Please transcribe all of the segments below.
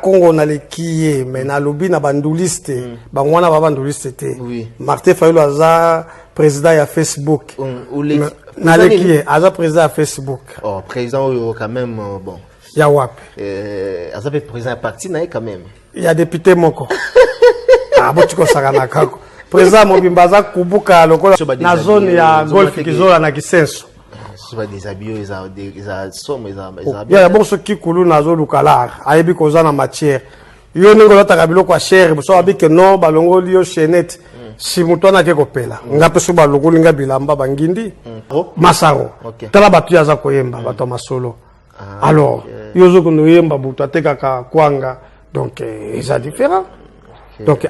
Congo naleki ye, mais nalobi na banduliste. Bango wana ba banduliste te. Martin Fayulu aza président ya Facebook. Naleki ye, aza président ya Facebook. Oh, président oyo quand même, bon. Ya wapi? Aza mpe président ya parti na ye quand même. Ya député moko. Ah, botikosaka na kako. Président mobimba aza kubuka lokola na zone ya golf Kizola na Kisenso. So ba déshabillé eza somo, eza Ya bongo soki kuluna azoluka lar, ayebi koza na matière. Yo ndenge olataka biloko ya cher, so abi ke non, balongoli yo chaînette, si moto wana ake kopela nga mpe, soki balongoli nga bilamba bangindi Masaro. Tala bato ye aza koyemba, bato ya masolo. Alors yo ozokende oyemba butu atekaka kwanga, donc eza différent. Donc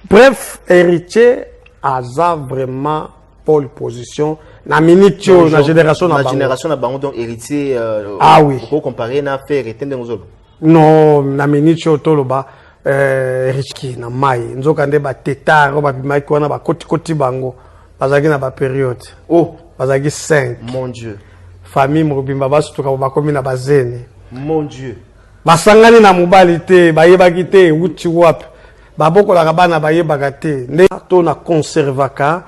bref, Héritier aza vraiment pole position na minute oyo na génération na na bango. Génération na bango, donc Héritier Ah oui. oko comparer na Ferre te ndenge ozoloba? Non, na minute oyo toloba Héritier na mai, nzoka nde batetare oyo babimaki wana, bakotikoti bango bazalaki na bapériode. Oh. Bazalaki 5. Mon Dieu. Famille mobimba basutuka, bakomi na bazene. Mon Dieu. Basangani na mobali te, bayebaki te ewuti wapi, babokolaka bana bayebaka te nde to na conservaka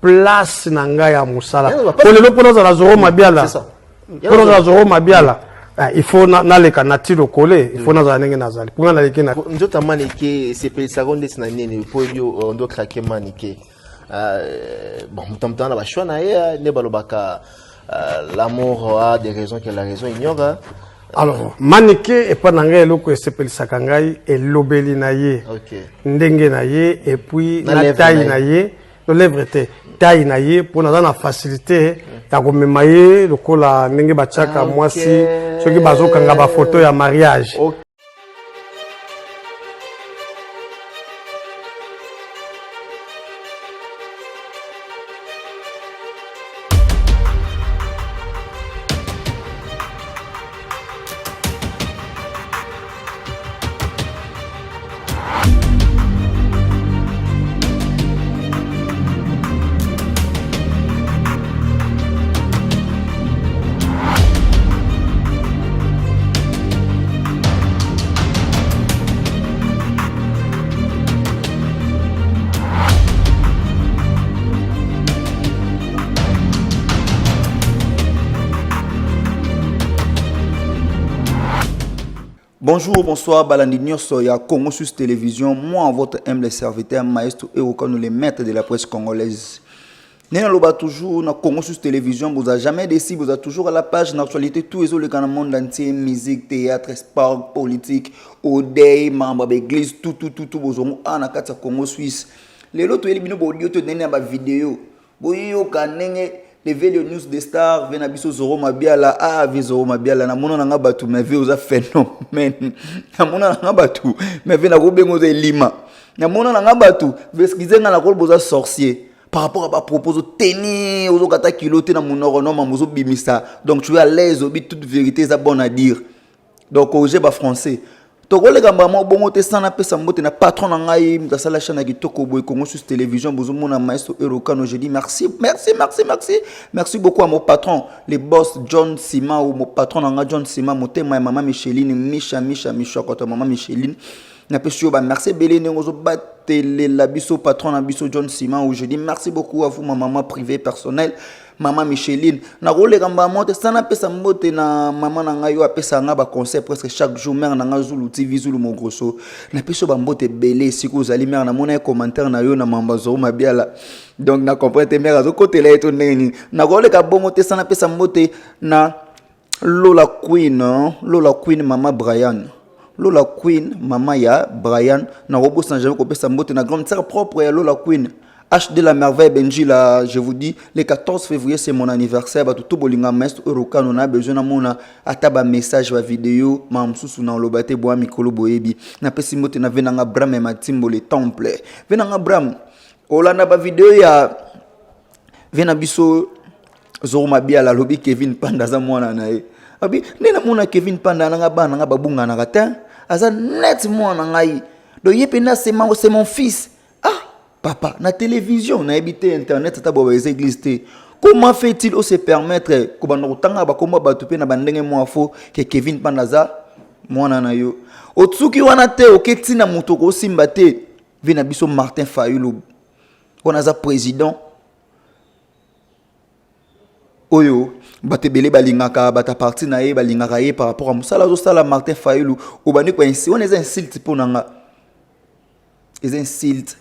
place na ngai ya mosala. Po lelo mpo nazala Zoro Mabiala, C'est ça. mpo nazala Zoro Mabiala, il faut naleka na ti lokole, il faut nazala ndenge nazali mpo nga naleki na Nzoto ya Maneke esepelisaka ndeti na nini? Po oyebi ondo craquer Maneke. Bon, moto moto wana bachoix na ye nde balobaka, l'amour a des raisons que la raison ignore. Alors Maneke, epa na ngai, eloko esepelisaka ngai, elobeli na ye, ndenge na ye, et puis na na lèvre taille na na ye, no lèvre te, taille na ye, mpo naza na facilité ya komema ye lokola ndenge batiaka mwasi soki bazokanga bafoto ya mariage. Bonjour, bonsoir, Balandi nyonso ya Congo Suisse Télévision. Moi, votre humble serviteur, Maestro Erokano, le maître de la presse congolaise. Nena loba toujours na Congo Suisse Télévision, vous avez jamais décidé, vous êtes toujours à la page d'actualité, tous les autres dans le monde entier, musique, théâtre, sport, politique, odei, membre d'église, tout, tout, tout, tout, vous avez na kati ya Congo Suisse. Lelo toyeli bino audio to ndenge ya ba vidéo. Boyoka ndenge le Velio News de Star ve na biso Zoro Mabiala. Ah, ve Zoro Mabiala, namona nanga bato, mais ve oza phénomène. Namona nanga bato, mais ve nakobenga oza elima. Namona nanga bato, ve excuse nga, nakoloba oza sorcier par rapport à bapropos ozoteni, ozokata kilo te na monoko no mama ozobimisa. Donc tu es à l'aise, obi toute vérité eza bonne à dire. Donc corrige bafrançais. Tokoleka mbama bongo te sana napesa mbote na patron na ngai, moto asala chaîne ya kitoko boye, Congo Suisse Télévision. Bozomona Maestro Erokano, je dis merci, merci, merci, merci, merci beaucoup à mon patron, le boss John Sima, ou mon patron na ngai John Sima, motema ya mama Micheline, Misha Misha Mishakoto, mama Micheline, napesi yo bamerci ebele ndenge ozobatelela biso patron na biso John Sima, ou je dis merci beaucoup à vous, ma maman privée personnelle, mama Micheline. Nakoleka mbala te sana napesa mbote na mama na ngai oyo apesaka ngai baconseil presque chaque jour, mare na ngai Zulu TV, Zulu Mogroso. Napesi yo bambote ebele esika ozali, mare. Namona ye commentaire na yo na mamba Zoro Mabiala, donc na comprendre te mare azokotela ye to ndenge nini. Nakoleka bongo te sana napesa mbote na Lola Queen, hein? Lola Queen, mama Brian, Lola Queen, mama ya Brian. Nakobosana jamais kopesa mbote na grande sœur propre ya Lola Queen, HD la merveille Benji. Là, je vous dis, le 14 février, c'est mon anniversaire. Bato to bolinga Maestro Erokano, na besoin namona ata ba message, ba vidéo ma mosusu na oloba te boya mikolo boyebi. Napesi mbote na ve nanga Bram ya Matimbo, le temple. Ve nanga Bram, olanda ba vidéo ya ve na biso Zoro Mabiala, alobi Kevin Panda aza mwana na ye. Abi nde namona Kevin Panda nanga, bana nanga babunganaka te, aza net mwana ngai. Donc ye mpenza c'est mon fils. Ah papa, na télévision nayebi te, internet ata boba eza église te. Comment fait-il ose permettre kobanda kotanga bakomba bato mpe na bandenge mwa fo ke Kevin Panda aza Mwana na yo. Otsuki wana te oke ntina moto okosimba te. Vie na biso Martin Fayulu. Wana aza président oyo bato ebele balingaka bato ya parti na ye balingaka ye par rapport ya mosala azosala. Martin Fayulu, obandi ko wana eza insulte mpo na nga, eza insulte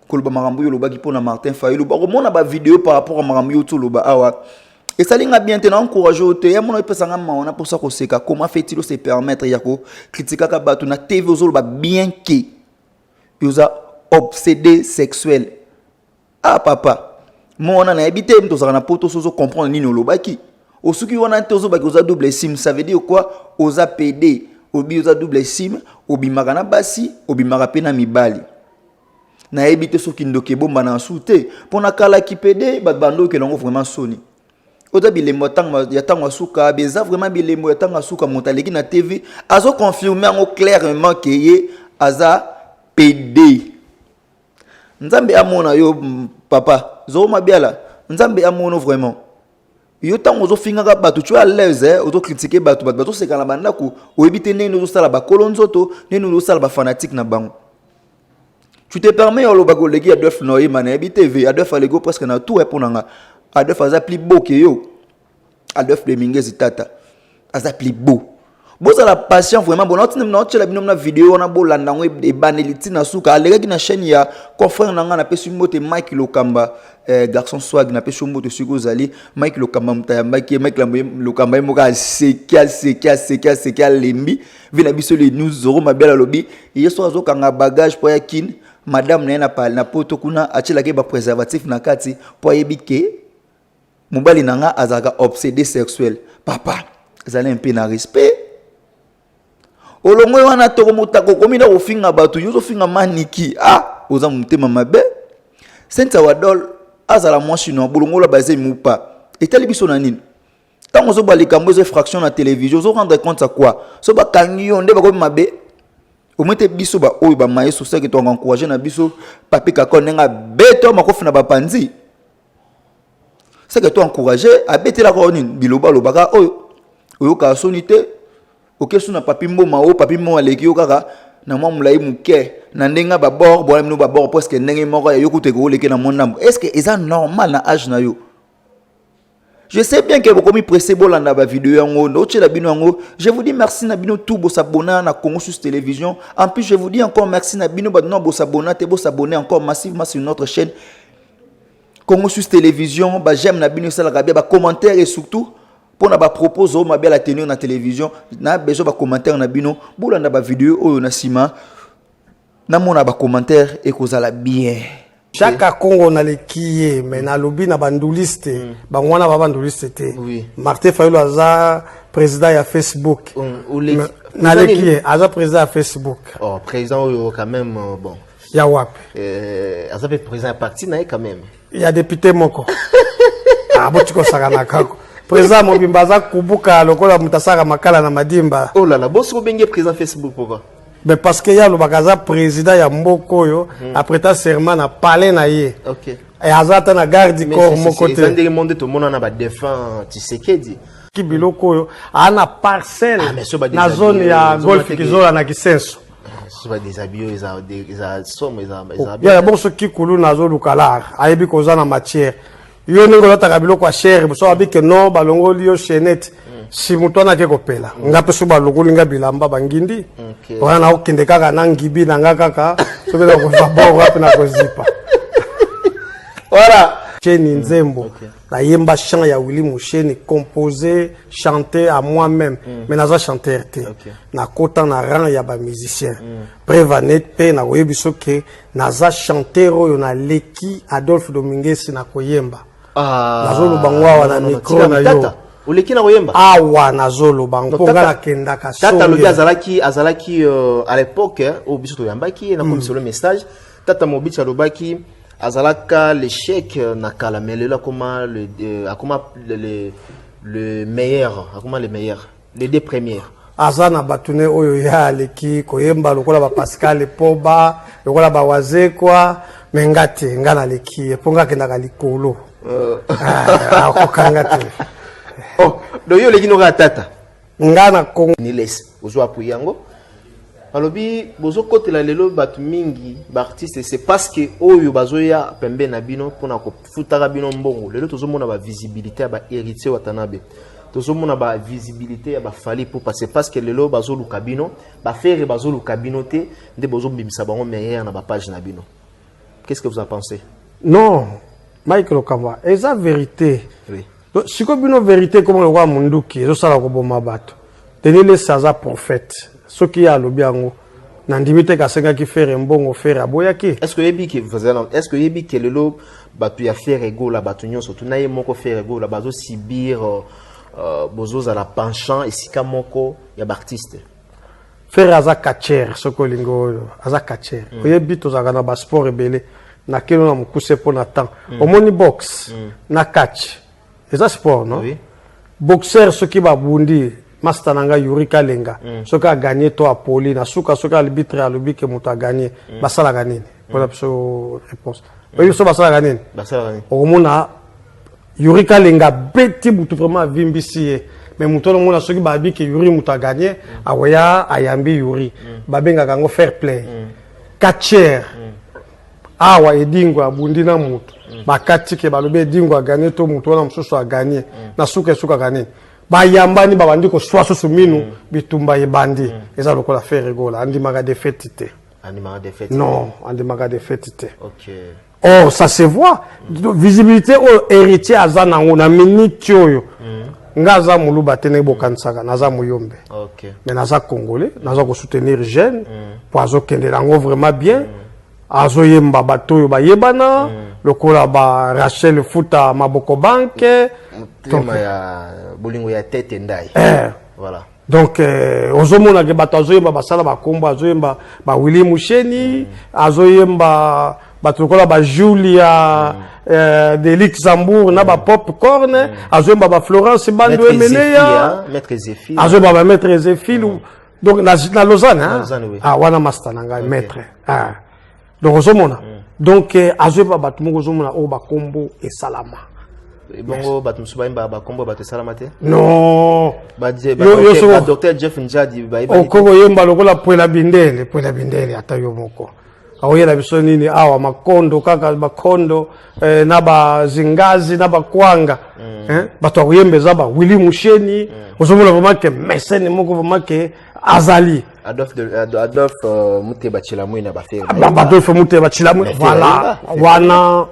koloba makambo oyo olobaki mpo na Martin Fayulu. Bakomona bavideo par rapport ya makambo oyo toloba awa, esali nga bien te. Na encourage oyo te ya mona epesa nga mawa na mposa koseka. Comment fait-il se permettre ya kokritikaka bato na TV? Ozoloba bien ke oza obsédé sexuel. Ah papa, mo wana nayebi te, tozalaka na poto, so ozocomprendre nini olobaki. Osoki wana te, ozobaki oza double sim. Ça veut dire quoi? Oza PD, obi oza double sim, obimaka na basi, obimaka mpe na mibali. Nayebi te soki ndoki ebomba na nsu te. Mpo na kalaki PD, bato bando okela yango vraiment soni. Oza bilembo ya ntango ya suka, eza vraiment bilembo ya ntango ya suka. Moto aleki na TV, azoconfirme yango clairement ke ye aza PD. Nzambe amona yo, papa Zoro Mabiala. Nzambe amona vraiment yo. Ntango ozofingaka bato, tu es à l'aise, eh? Ozocritiquer bato, bato bazoseka na bandako. Oyebi te ndenge ozosala bakolo nzoto, ndenge ozosala bafanatike na bango. Tu te permets olobaka oleki Adolphe Noyema. Nayebi te, ve Adolphe alego presque na tout. Mpo na nga, Adolphe aza plus beau ke yo. Adolphe Dominguez tata aza plus beau. Bozala patient vraiment. Bon, naotiela bino na video wana, bolanda yango ebandeli ntina suka. Alekaki na chaîne ya confrère na ngai, napesi mbote, Mike Lokamba, garçon swag. Napesi mbote soki ozali Mike Lokamba. Moto ayambaki ye, Mike Lokamba, ye moko aseki, aseki, aseki, aseki, alembi. Vi na biso le news Zoro Mabiala alobi ye so azokanga bagage mpo ya Kine, madame na ye na poto kuna atielaki ye bapréservatif na kati, mpo ayebi ke mobali na nga azalaka obsédé sexuel. Papa, ezali mpe na respect. Olongwe wana, tokomotaka, okomi na kofinga bato. Yo ozofinga Maniki, ah, oza motema mabe. Sentia Wadol azala mwasi no bolongola bazemi upa, etali biso na nini? Ntango ozoba likambo eza infraction na télévision, ozorendre compte ya quoi? So bakangi yo nde bakomi mabe. Omoi te biso baoyo bamaye sociaki, toka encourage na biso Papi Kakol ndenge abeto makofi na bapanzi seke to encourage. Abetelaka oyo nini? Biloba alobaka oyo oyokaka soni te. Okesu na Papi Mboma, oyo Papi Mboma aleki yo kaka na mwa molai moke na ndenge babord bona bino babord presque ndenge moko ya yo, kutu ekoleke na mwa ndambo. Est ce que eza normal na age na yo? Je sais bien que bokomi pressé bolanda ba vidéo yango, ndotiela bino yango. Je vous dis merci na bino tout bosabona na Congo Sous Télévision. En plus, je vous dis encore merci na bino bato bosabona te, bosabonner encore massivement sur notre chaîne Congo Sous Télévision. Ba j'aime na bino esalaka bien, ba commentaire et surtout mpona bapropos oyo mabe la tenir na télévision, na besoin bacommentaire na bino. Bolanda bavideo oyo na nsima, namona bacommentaire, ekozala bien. Chaka Congo naleki ye, mais nalobi na banduliste bango wana, ba banduliste te. Martin Fayulu aza président ya Facebook. Naleki ye, aza président ya Facebook. Oh, président oyo quand même, bon. Ya wapi? Aza mpe président ya parti na ye quand même. Ya député moko. Ah, botika osaka na kako. Président mobimba aza kubuka lokola moto asalaka makala na madimba. Oh là là, bosi obengi président Facebook pourquoi? Mais parce que ye alobaka aza président ya mboka oyo, aprêta serment na palais na ye. E aza ata na garde du corps moko te. Eza ndenge mo nde tomona na badéfunt Tshisekedi. Ki biloko oyo aa na parcelle na zone ya Golf Kizola na Kisenso. Ya bongo soki kuluna azoluka lar, ayebi koza na matière. Yo ndenge olataka biloko ya cher, so abi ke non, balongoli yo chaînette, si moto wana ake kopela nga mpe, so balongoli nga bilamba bangindi wana, naokende kaka na ngibi na nga kaka, soki na kozwa bor wapi na kozipa. Voilà. Cheni nzembo nayemba, chant ya Willy Musheni, composé, chanté à moi-même, mais naza chanteur te. Nakota na rang ya bamusicien. Preuve ane mpe nakoyebi soki naza chanteur oyo naleki Adolphe Dominguez na koyemba. Nazoloba ngo awa na micro na yo. Oleki na koyemba? Awa nazoloba mpo nga nakendaka. Tata alobi azalaki à l'époque oyo biso toyambaki ye na komisolo message. Tata Mobici alobaki azalaka l'échec na kala, mais lelo akoma le meilleur, akoma le meilleur, les deux premières. Aza na bato ne oyo ye aleki koyemba lokola baPascal Epoba, lokola bawazekwa, me nga te, nga naleki ye mpo nga akendaka likolo. Ah, akokanga te. Oh, donc yo oleki noka tata. Nga na Congo. Niles ozo appuyer yango. Balobi bozokotela lelo bato mingi baartiste, c'est parce que oyo bazoya pembe na bino mpona kofutaka bino mbongo. Lelo tozomona bavisibilité ya bahéritier Watanabe, tozomona bavisibilité ya baFally Ipupa, c'est parce que lelo bazoluka bino, baFerre bazoluka bino te, nde bozobimisa bango meilleur na bapage na bino. Qu'est-ce que vous en pensez? Non, Mike Lokamba, eza vérité. Donc, sikoyo bino, vérité komo lokola munduki ezosala koboma bato. Denis Lessie aza prophète. Soki ye alobi yango, nandimi te kasengaki Ferre mbongo, Ferre aboyaki. Est-ce que oyebi ke lelo bato ya Ferre Gola, bato nyonso tuna ye moko Ferre Gola, bazosubir bozozala penchant esika moko ya baartiste? Ferre aza catcheur. Soki olingi oyo aza catcheur, oyebi tozalaka na basport ebele. Nakeli na mokuse mpo na temps. Omoni boxe na catch eza sport, non? Oui. Boxeur soki babundi, master na ngai Yuri Kalenga, soki aganye to apoli na suka, soki arbitre alobi ke moto aganye, basalaka nini? Mpona biso réponse, oyebi so basalaka nini? Basalaka nini? Okomona Yuri Kalenga abeti butu, vraiment avimbisi ye, mais moto wana, omona soki babi ke Yuri moto aganye, akoya ayambi Yuri. Babengaka yango fair play. Catcheur awa, Edingo abundi na motu, bakati ke balobi Edingo aganye to motu wana mosusu aganye, na suka esukaka nini? Bayambani, babandi koswa susu minu, bitumba ebandi. Eza lokola Ferre Gola, andimaka défaite te. Andimaka défaite? Non, andimaka défaite te. Ok. Or ça se voit, visibilité oyo héritier aza nango na minute oyo. Nga aza moluba te ndenge bokanisaka, naza moyombe, mais naza congolais, naza kosoutenir jeune mpo azokende yango vraiment bien. Azoyemba bato oyo bayebana lokola ba Rachel Futa Maboko Banke. Motema ya bolingo ya tete ndai. Eh. Voilà. Donc ozomona ke bato azoyemba basala bakombo, azoyemba bawili Musheni, azoyemba bato lokola bajulia de Luxembourg na bapopcorn, azoyemba baflorence Bando Emeneya. Maître Zéphir. Azoyemba bamaître Zéphir. Donc na Lausanne, Na hein? Lausanne, oui. Ah, wana master na ngai maître, ah. Donc ozomona, donc azoyemba bato moko, ozomona oyo bakombo esalama. Bongo bato mosusu bayembaka bakombo bato esalama te? Non. Yo Badocteur Jeff Njadi bayebani te? Okoki koyemba lokola Pwela Bindele, Pwela Bindele, ata yo moko akoyela biso nini awa? Makondo kaka bakondo, na bazingazi na bakwanga, eh, bato akoyemba eza bawili Musheni. Ozomona vraiment ke mesene moko vraiment ke azali. Adolphe Muteba Tshilamwe na baFerre. Badolphe Muteba Tshilamwe. Mais Voilà. Ferre. Wana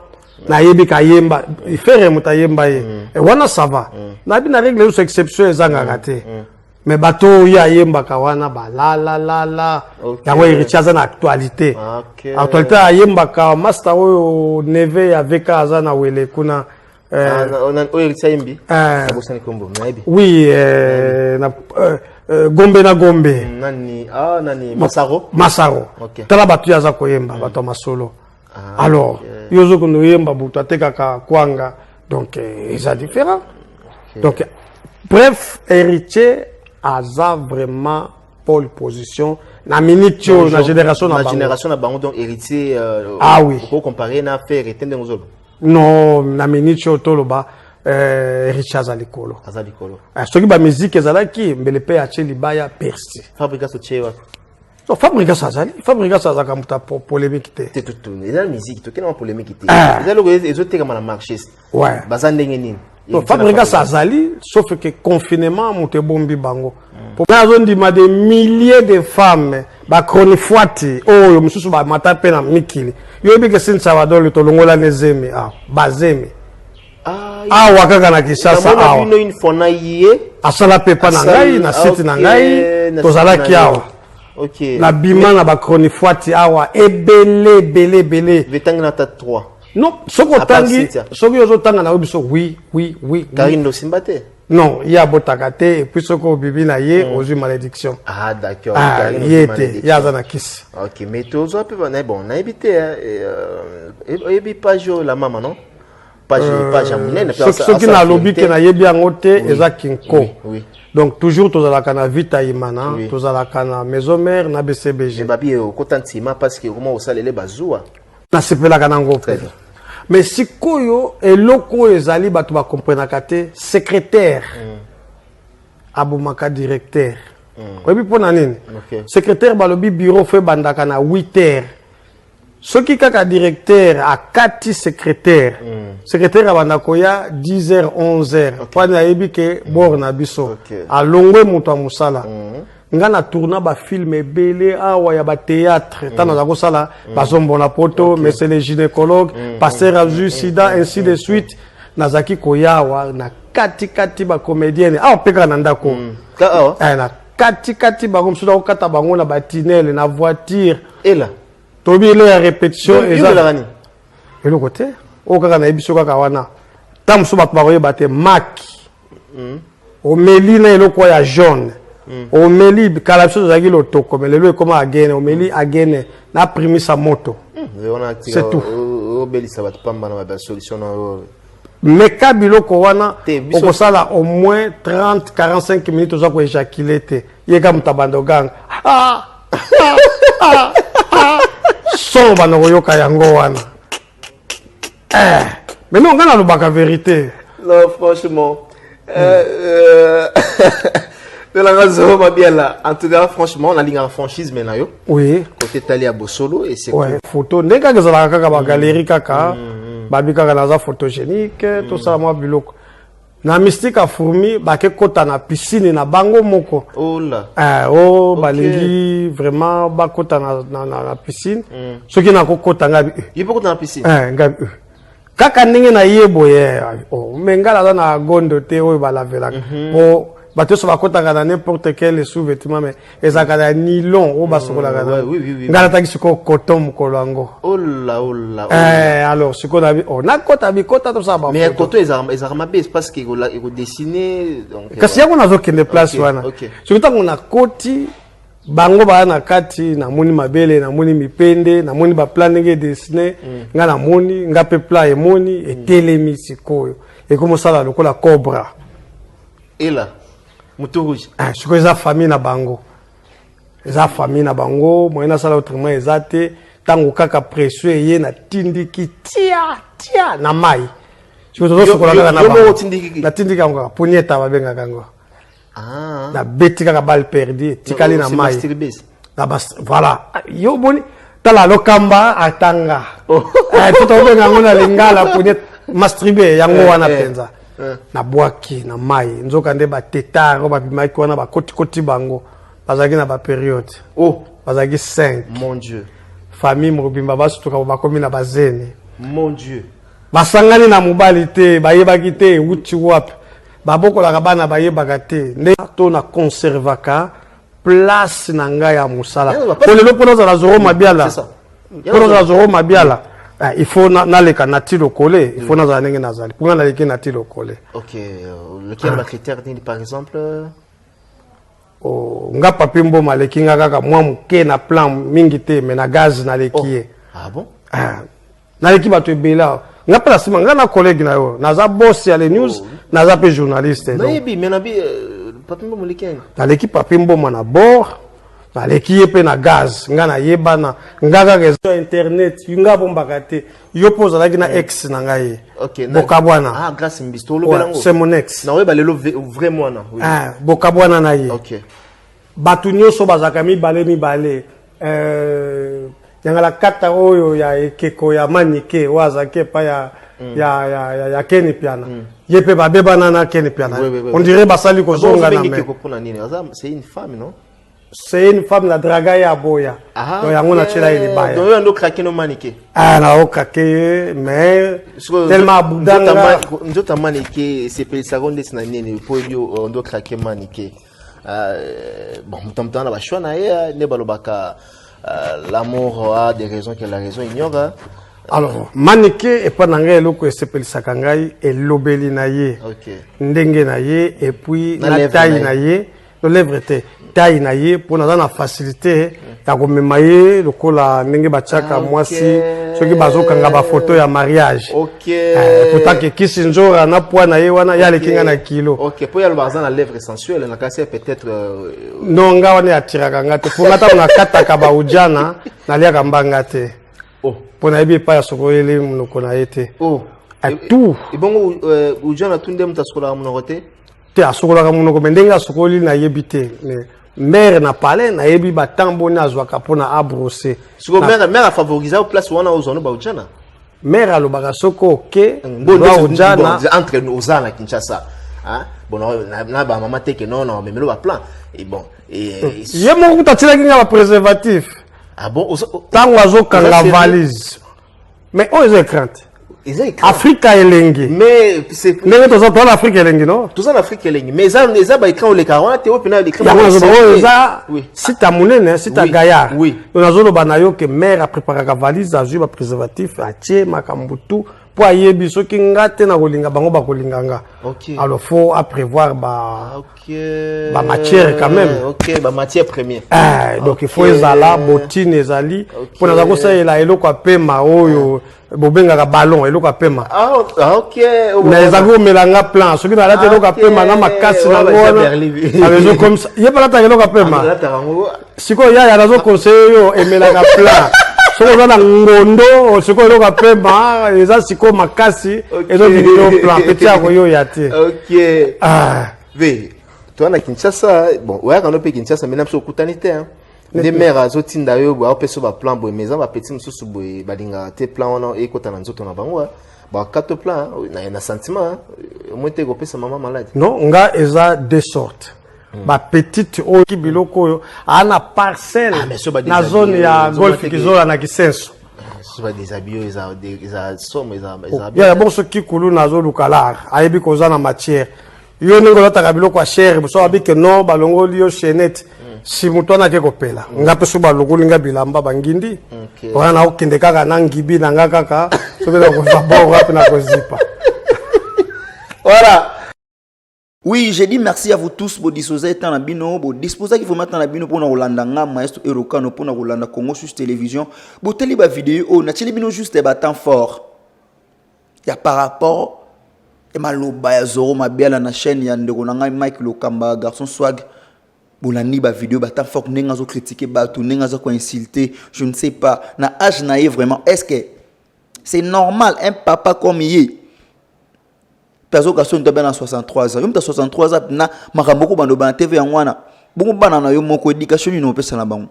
nayebi kayemba Ferre moto ayemba ye. Wana ça va, nayebi na règle nyonso exception ezangaka te, mais bato oyo ayembaka wana balalalala. Yango héritier aza na actualité. Actualité ayembaka master oyo neve ya VK aza na wele kuna. Ah, oyo héritier ayembi? Eh. Nabosani kombo, nayebi. Oui, na Gombe na Gombe. Nani, ah, nani, Masaro. Masaro. Tala bato oyo aza koyemba, bato ya masolo. Alors yo ozokende oyemba butu atekaka kwanga, donc eza différent. Donc bref, héritier aza vraiment pole position na minute oyo, na génération na Na bango. Génération na bango, donc héritier Ah oui. Okocompare na Ferre te ndenge ozoloba? Non, na minute oyo toloba, héritier aza likolo. Aza likolo. Soki bamusique ezalaki mbele mpe atie libaya Bercy. Fabregas otie wapi? Non, Fabregas azali, Fabregas azalaka moto ya polémique te. Te, eza musique, tokende ma polémique te. Ah. Eza eloko ezotekama na marché. Baza ndenge nini? Non, Fabregas azali, sauf que confinement moto ebombi bango. Po azondima des milliers de femmes, bachronifuati oyo mosusu bamata mpe na mikili. Yo oyebi ke Sine Salvador tolongola nezemi, ah, bazemi awa kaka na Kinshasa namona awa. Bino une fois na ye. Asala mpe epa na ngai na site na ngai, tozalaki awa. Nabima na bachronifuati awa ebele ebele ebele. Vetangi na ta 3. Non, soki À part otangi Cynthia. Soki ozotanga na yo biso, oui. Karine Losimba te? Non, ye abotaka te, et puis soki obibi na ye, ozwi malédiction. Ah, d'accord. Ah, Karine ye ozwi te, malédiction. ye aza na kisi. Ok, mais tozwa mpe bon, nayebi te, hein, oyebi page oyo la mama, non, page ya monene mpe Soki asala nalobi fierté. ke nayebi yango te, eza kinko. Donc toujours tozalaka na Vita Imana, tozalaka na Maison Mère na BCBG. Mais babi okota ntima parce que okoma kosalele bazuwa. Nasepelaka nango Très mpe. bien. Mais sikoyo eloko oyo ezali, bato bakomprenaka te, secrétaire. Abomaka directeur. Oyebi mpo na nini? Ok. Secrétaire balobi bureau fo ebandaka na 8 heures. Soki kaka directeur akati secrétaire, secrétaire abanda koya 10 heures, 11 heures, mpo ani ayebi ke bord na biso alongwe moto ya mosala. Nga na tourna bafilm ebele awa ya bathéâtre, ntango naza kosala Bazombona Poto, Monsieur le gynécologue, Pasteur azwi sida, ainsi de suite. Nazalaki koya awa na katikati bacomédienne awa mpe kaka na ndako. Ka awa? Eh, na katikati bango mosusu akokata bango na batunnel, na voiture. Ela. Toyebi ele ya répétition eza. Yomelaka nini? Eloko te, oyo kaka nayebi so kaka wana. Ntango mosusu bato bakoyeba te, maki omeli na eloko oyo ya jaune omeli. Kala biso tozalaki lotoko, mais lelo ekoma agene. Omeli agene na primisa moto. Wana. C'est tout. Obelisa bato pamba na basolution na oyo. Meka biloko wana. Te, biso- Okosala au moins 30 45 minutes, oza koéjaculer te. Ye ka moto abanda oganga: "Ah, ah, ah, ah." Son banda koyoka yango wana. Eh, mais non, nga nalobaka vérité. Non, franchement, tolanga Zoro Mabiala. En tout cas, franchement, nalingaka franchisme na yo côté tali ya bosolo et c'est Ouais, photo ndenge kaka ezalaka kaka bagalerie, kaka babi kaka naza photogénique. Tosala mwa biloko na mystique ya fourmi, bake kota na piscine na bango moko. Ola. Eh, o balingi vraiment bakota na piscine. Soki nakokota, ngai eh, Ye mpo kota na piscine? Eh, ngai eh. Kaka ndenge na ye boye, oh, me ngai naza na gondo te oyo balavelaka, po bato nyonso bakotaka na n'importe quel sous-vêtement, mais ezalaka na nylon oyo basokolaka na. Ouais, oui, oui, oui. Ngai nataki sikoyo coton mokolo yango. Ola, ola! Eh, alors sikoyo nabi, oh, nakota bikota, tosala Mais bafoto. Koto ezalaka mabe parce que ekodessine donc. Kasi yango nazokende place wana. Soki ntango nakoti, bango baya na kati, namoni mabele, namoni mipende, namoni baplat ndenge edessine. Nga namoni, nga mpe plat emoni etelemi sikoyo, ekomosala lokola cobra. Ela moto rouge. Ah, sikoyo eza famille na bango, eza famille na bango. Moyen nasala autrement eza te. Ntango kaka pression eye, natindiki tia tia na mai. Sikoyo tozosokola kaka na Yo moko bango. otindiki? Natindiki yango kaka, ponieta babengaka yango. Ah. Nabeti kaka balle perdue, etikali na C'est mai. masturbé. Na bas, voilà. Yo boni, tala lokamba atanga. Oh. Eh, to tobenga yango na lingala punyeta masturbé yango wana mpenza. Nabwaki na mai, nzoka nde batetare oyo babimaki wana, bakotikoti bango bazalaki na bapériode. Oh. Bazalaki 5. Mon Dieu! Famille mobimba basutuka, bakomi na bazene. Mon Dieu! Basangani na mobali te, bayebaki te ewuti wapi. Babokolaka bana, bayebaka te nde to na conservaka place na ngai ya mosala. Eh, Po lelo mpo nazala Zoro Mabiala, C'est ça. mpo nazala Zoro Mabiala, ah, il faut naleka nati lokole, il faut nazala ndenge nazali mpo ngai naleki nati lokole. Ok, lequel ba critère nini par exemple? Oh, nga Papi Mboma aleki nga kaka mwa moke na plan mingi te, mais na gaz naleki ye. Ah bon? Ah, naleki bato ebele awa. Nga mpe na nsima nga na collègue na yo, naza boss ya le news, naza mpe journaliste, donc Nayebi, mais nabi Papi Mboma oleki yani. Naleki Papi Mboma na bord, naleki ye mpe na gaz. Nga nayebana nga kaka eza internet, nga bombaka te. Yo mpo ozalaki na ex na ngai ye. Ok. Bokabwana. Ah, grâce Mbisto olobela Ouais, yango. c'est mon ex. Na oyeba lelo vrai mwana, oui. Ah, bokabwana na ye. Bato nyonso bazalaka mibale mibale. Yangala kata oyo ya ekeko ya Manike oyo azalaki epai ya Keni Piana, ye mpe babebana na Keni Piana. Oui, On dirait basali kozonga na Obengi me Keko mpona nini? Aza, c'est une femme, non? C'est une femme na draga ye, aboya. Ah, Donc yango natiela ye libaya. Donc oyo ando craquer no Manike. Ah, naokake ye, mais tellement abudanga. Nzoto ya Manike esepelisaka ndeti na nini po oyebi ondo craquer Manike? Bon, moto moto na bachoix na ye, nde balobaka l'amour a des raisons que la raison ignore. Alors Manike, epa na ngai, eloko esepelisaka ngai, elobeli na ye, ndenge na ye, et puis Na na lèvre taille na na ye, no lèvre te, taille na ye, mpo naza na facilité ya komema ye lokola ndenge batiaka mwasi soki bazokanga bafoto ya mariage. Eh, pourtant ke kisi nzora na poids na ye wana, ye aleki nga na kilo. Ok, po ye alobaka aza na lèvre sensuelle na kasi peut-être Non, nga wana atiraka nga te, mpo nga ntango nakataka baujana, naliaka mbanga te. Oh. Mpo nayebi epai ya sokoyeli monoko na ye te. Oh. Tout. Ebongo ujana tu nde moto asokolaka monoko te? Te, asokolaka monoko, me ndenge asokoli nayebi te. Mais mère na palais, nayebi batemps boni azwaka mpona abrosser. Siko mère afavorise place wana, ozwa no baujana. Mère alobaka soki oke Bon, ojana. Entre nous, oza na Kinshasa, hein? Bon, na bamama te ke non, na memelo baplan et bon et Ye moko kuta atilaki nga bapréservatif. Ah bon? Ntango azokanga Oza sérieux? valise. Mais oyo eza écran te. Eza écran. Afrika Elengi. Mais c'est Ndenge toza, toza na Afrika Elengi, no? Toza na Afrique Elengi, mais eza baécran olekaka wana te, oyo mpena l'écran. Yango nazoloba, oyo eza site ya monene, site ya gaillard. Donc nazoloba na yo ke mare apréparaka valise, azwi bapréservatif, atie makambo tu, mpo ayebi soki nga te na kolinga bango, bakolinga nga. Alors faut aprévoir ba bamatière quand même. Ok, bamatière première. Ah, donc il faut ezala botine, ezali mpo naza kosalela eloko ya pema oyo bobengaka ballon, eloko ya pema. Ah, ok. Mais ezalaki komela nga plan soki nalati eloko ya pema na makasi Oyo nango baza wana. Berlin. Abezokomisa ye mpe alataka eloko ya pema. Alataka yango. Sikoyo yaya, nazoconseiller yo, emelaka plan soki oza na ngondo. Sikoyo eloko ya pema eza sikoyo makasi, ezobimela yo plan peti ya koyoya te. Ah. Ve toza na Kinshasa. Bon, oyaka no mpe Kinshasa, mais na biso okutani te, hein. Nde mare azotinda yo boye, aopesa yo baplan boye, mais eza bapeti mosusu boye balingaka te plan wana ekota na nzoto na bango, hein. Bakato plan, hein, na sentiment, hein. Omoi te ekopesa mama maladi. Non, nga eza deux sortes. Bapetite oyo ki biloko oyo aa na parcelle Ah, mais so ba na zone ya déshabillé, golf Kizola na Kisenso. So badéshabille oyo eza somo, eza Ya bongo soki kuluna azoluka lar, ayebi koza na matière. Yo ndenge olataka biloko ya cher, so abi ke non, balongoli yo chaînette, si moto wana ake kopela nga mpe soki balongoli nga bilamba bangindi wana, nakokende kaka na ngibi na nga kaka, soki nakozwa bor wapi na kozipa. Voilà. Oui, j'ai dit merci à vous tous, bo disposer temps na bino, bo disposer qu'il faut mettre na bino pour na kolanda nga maestro Erokano, pour na kolanda Congo Suisse Télévision. Bo teli ba vidéo, oh, na teli bino juste ba temps fort. Ya par rapport et maloba ya Zoro Mabiala na chaîne ya ndeko na ngai Mike Lokamba garçon swag. Bolandi ba vidéo, ba temps fort, ndenge azo critiquer bato, ndenge azo ko insulter, je ne sais pas. Na âge na ye vraiment, est-ce que c'est normal un papa comme ye mpe azoka soni to abe na 63 ans? Yo moto ya 63 ans na makambo okobanda obana TV yango wana bongo, bana na yo moko, éducation nini opesa na bango?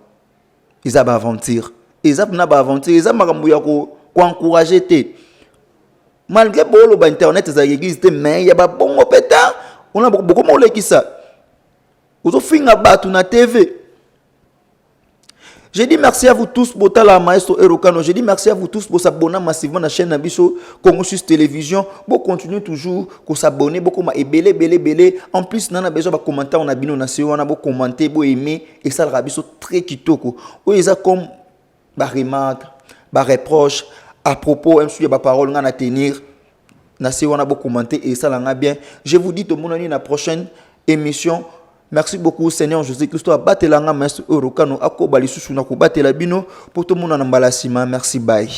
Eza baaventure, eza mpena baaventure, eza makambo ya koencourager te. Malgré booloba internet ezalaka église te, mais ya babongo mpe ta ona bokoma olekisa, ozofinga bato na TV. J'ai dit merci à vous tous, Botala Maestro Erokano. J'ai dit merci à vous tous pour s'abonner massivement à la chaîne na biso Congo Suisse Télévision. Pour continuer toujours pour s'abonner, beaucoup ma ebele ebele ebele. En plus, nana besoin de commentaire on a bino na on a beau commenter, beau aimer et ça le biso très kitoko. Ou eza comme ba remarque, ba reproche à propos même sur ba parole nga na tenir. Na se wana beau commenter et ça la bien. Je vous dis tout le monde la prochaine émission. Merci beaucoup. Seigneur Jésus Christ abatela nga maestro Erokano, akoba lisusu na kobatela bino po tomona na mbala nsima. Merci, bye.